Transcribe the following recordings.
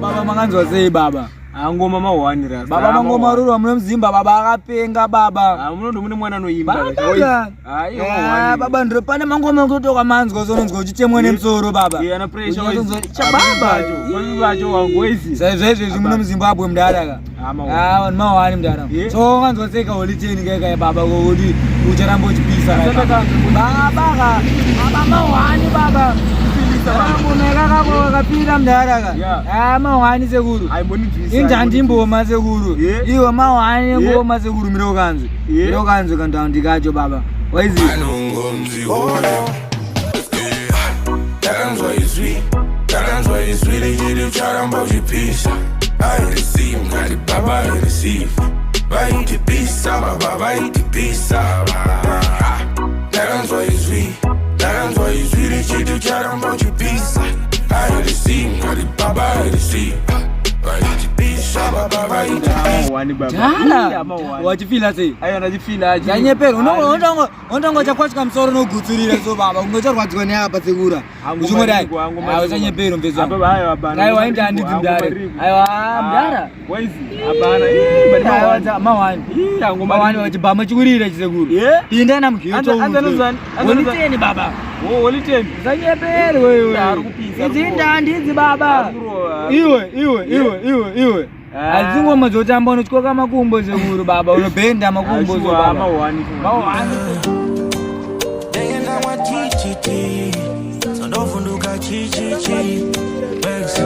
Baba makanzwa sei baba? Ngoma mahwani rasta. Baba mangoma rurwa muno mzimba baba akapenga baba. Ah, munondo mune mwana anoimba. Baba. Ah, iyo Ah, mahwani. baba ndiro pane mangoma ekutotoka manzwa uzononzwa uchitemwa nemusoro baba. Yeah, ana pressure. Unyatsozo- Cha baba. Baba wangu wezi. Saizvo izvezvi muno muZimbabwe mudara ka. Ah, mahwani. Ah, vanhu mahwani mudara. Yeah. So wakanzwa sei kaHoly Ten kai baba kokuti ucharamba uchipisa kai. Asanda Baba ka. Baba mahwani baba. Kakapira mudara ka. Yeah. Ah, mahwani sekuru. Aimbonibvisa. Injandimboma sekuru. Yeah. Iwe mahwani Yeah. ngoma sekuru mire ukanzwe. Yeah. Mire ukanzwe kandaundi kacho baba. Waizi. Anongonziona takanzwa izwi, takanzwa izwi richiti ucharamba uchipisa. I receive, ngati baba, I receive. Vaitipisa baba, vaitipisa. Takanzwa izwi, takanzwa izwi richiti ucharamba uchipisa. I receive, ngati baba, I receive. Vaitipisa baba, vaitipisa. Mahwani baba. Dhala. Iya, mahwani. Wachifila sei? Ayo ndachifila achi. Yanyepera unonga uchakwasvika musoro nogutsurira so baba unge ucharwadziwa neapa sekura uchingodai uchanyepera mfezi wangu aiwa indi handidzi mudare aiwa mudara Waizi. Hapana. Ih, but mahwani. Aiwa, mahwani Ih, angoma. mahwani wachibhama chikurira chisekuru Yeah. pinda namughetto Anza- Holy Ten baba. Oh, Holy Ten. Usanyepere wewe. Ari kupisa, ari Idzi kurova. handidzi baba. Ari kurova. Iwe iwe iwe iwe iwe. Ah. Hadzi ngoma dzotamba unotyoka makumbo sekuru baba unobhenda makumbo so Sure, baba. mahwani. Mahwani. Ndenge ndamwa TTT, sondovhunduka chichichi. Vex.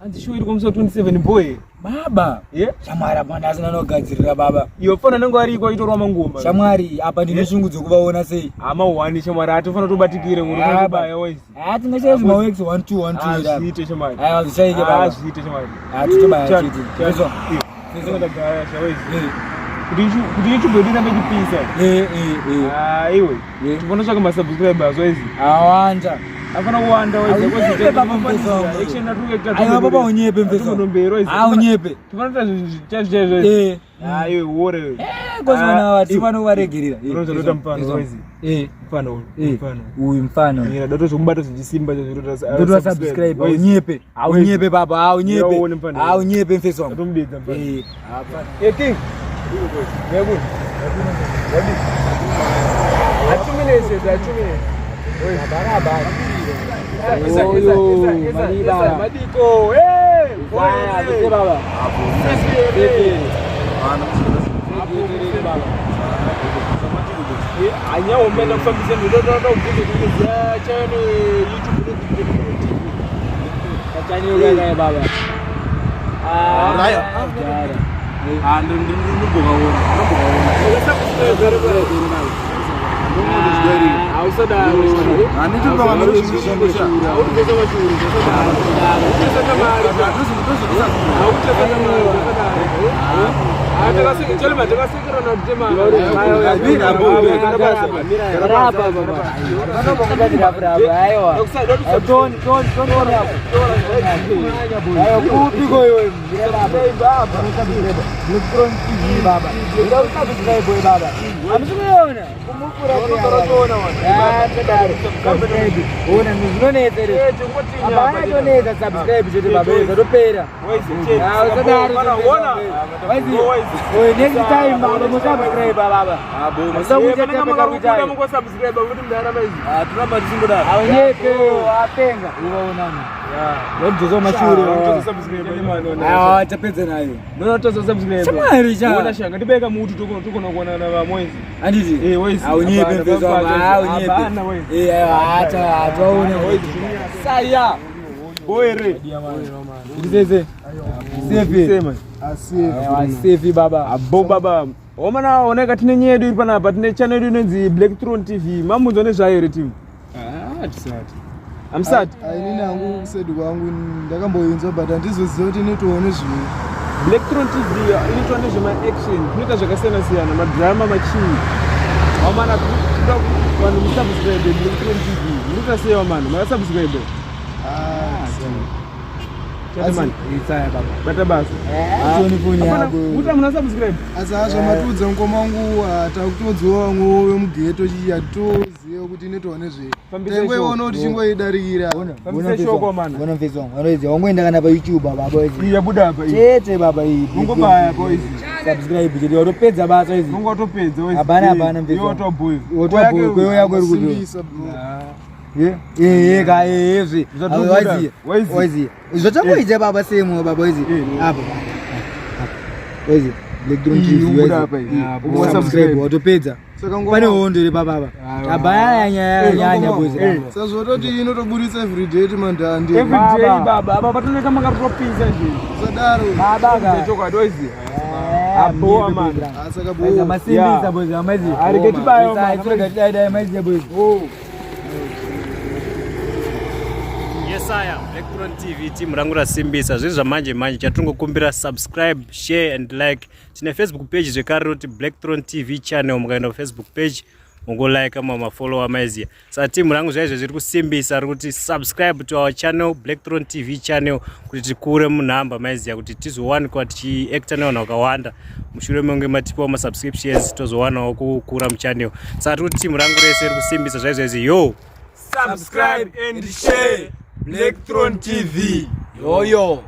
Hanzi show iri kumusi wa 27 boy. Baba. Yeah. Shamwari apa ndasina nogadzirira baba. Iwe fana nangu ariko aitorwa mangoma. Shamwari apa ndine shungu dzekuvaona sei. Hama shamwari atofana tobatikire ngoro Ah, tobaya waizi. Ah tingashaye zvima works 1 2 1 2 Ah, ira. zviite shamwari. Aiwa zvichaike Ah, baba. zviite shamwari. Ah totobaya Cha- chete. cha- Izvo. Iwe, ndakagaya shawaizi. Eh Kuti YouTube yedu irambe ichipisa. eh eh eh. Ah, iwe. Eh. Tinotsvaka masubscribers waizi. Awanda. Afana kuwanda waizi. Aunyepe baba mfezi wangu. Action atuke Aiwa baba unyepe mfezi wangu. Ah unyepe. Tinofanira chaizvo chaizvo. Eh. Ah, iwe uore wewe. Eh kozi vana Ah, vati vanovaregerera. Eh, Unozo izvo, ndoita mfano izvo. waizi. Eh. Mfano uyu, Eh. mfano. Uyu mfano. Mira, dato zvokubata zvichisimba chazvinoita Ndotwa subscribe unyepe. Unyepe baba, ah unyepe. Uone mfano. Ah unyepe mfezi wangu. Atomudedza mfano. Eh. Eh, King. Ngekuni. Wadi. Achuminese, achuminese. Isa, isa, isa, isa, isa, madiko. Eh, Baya, bese baba. Anyaombe kufambisa ndotoda kubvunza kuti channel YouTube inonzi TV. Kachani kaya baba. Ah. Raya. Dara. Ah, ndinogokaona, ndinogokaona. Hausadaro. Handiti pamwe Hautotesa mashuru, usadaro. Hautotesa mari. Hautotesa mari, usadaro. Ah, chelema, takasekerana kutema. Rapa baba. Aiwa. Toni toni toni hapo. Aiwa kupi ko iwe? Baba. Black TV baba. Subscribe boy baba. Amusikuona. Kumukura Ah, tadaro. Subscribe. Ona zvinonetsa ere. Hapana chonetsa subscribe chete baba. Zvatopera. Ah, usadaro. Waizi. Oye, next time baba musubscribe baba. Musakuita tepeka kuitai. Aunyepe apenga. Uvaonana. Wabzoza mashure. Ah, tapedza nayo. Shamwari cha. Shanga tibeka mutu tokona kuonana vamwezi. Anditi. Eh, waizi. Aunyepe Hapana, mfezo wangu. hapana, Ah, unyepe. hapana, waizi. Eh, acha ataone. Saya. Boere. Ndizeze. Sefi. Sema. Sefi baba. Abo baba. Omana oneka tine nyaya yedu iri panapa tine channel yedu inonzi Black Throne TV. Mamunzwa nezvayo here team? Ah, tisati. Hamusati. Inini hangu kusedi kwangu ndakamboinzwa, but handizoziva kuti inotoone zvii. Black Throne TV inoitwa nezvema-action, inoita zvakasiyana siyana, madrama, machii. Wamana kuda vanhu musubscribe Black Throne TV. Munoita sei wamana? Makasubscribe? Ah, Chairman, Itsaya baba. Bata basa. Toni foni Hapana, yako. Muta muna subscribe. Asi hazvo matiudza mukoma wangu, takutodziwa vamwe vemugeto chii, hatitozive kuti inoitwa nezvei. Fambisa Taingoiona kuti chingoidarikira. Ona, Fambisa ona shoko, mana. Ona mfesi wangu. Anoidzi wangoenda kana pa YouTube baba boys. Iyi yabuda apa iyi. Chete baba iyi. Ungobaya boys. Subscribe chete watopedza basa izi. Unga watopedza boys. Hapana, hapana, mfesi Iwe wangu. watwa boys. Watwa boy yako iri kuti. Simbisa bro. Eh, eh ka eh zvi. Zvatobuda. Waiziya. Waiziya. Waiziya. Zvatangoita baba same baba waiziya. Eh. Apa. Waiziya. Black Drone Iyi, TV ubuda waiziya. apa iyi. Ah, Ubuda Subscribe subscribe. watopedza. Saka ngoma Pane hondo iri baba. Aiwa. Abaya nyaya Eh, nyanya ngoma. boys. Eh. Sazvototi inotoburitsa everyday ti mandandi. Every day Baba. baba. Apa patoneka makatopisa nje. Sadaro. Baba ka. Chokwadi waiziya. Abowa, man. Ah, saka Boys, bo. amasimbisa boys, amaiziya. Arike tibayo, man. Dai maiziya boys. Yesaya Black Throne TV team rangu rasimbisa zviri zvamanje manje chatingokumbira subscribe, share and like. Tine Facebook page zvekare roti Black Throne TV channel. Mukaenda kufacebook page mungolike mamafollower maiziya. Saka team rangu zvaizvo zviri kusimbisa riri kuti subscribe to our channel Black Throne TV channel kuti tikure munhamba maiziya, kuti tizowanikwa tichiacta nevanhu vakawanda mushure mekunge matipawo masubscriptions, tozowanawo kukura muchannel. Saka tiri kuti team rangu rese riri kusimbisa zvaizvo izvi yo. Subscribe and share Black Throne TV. Yoyo.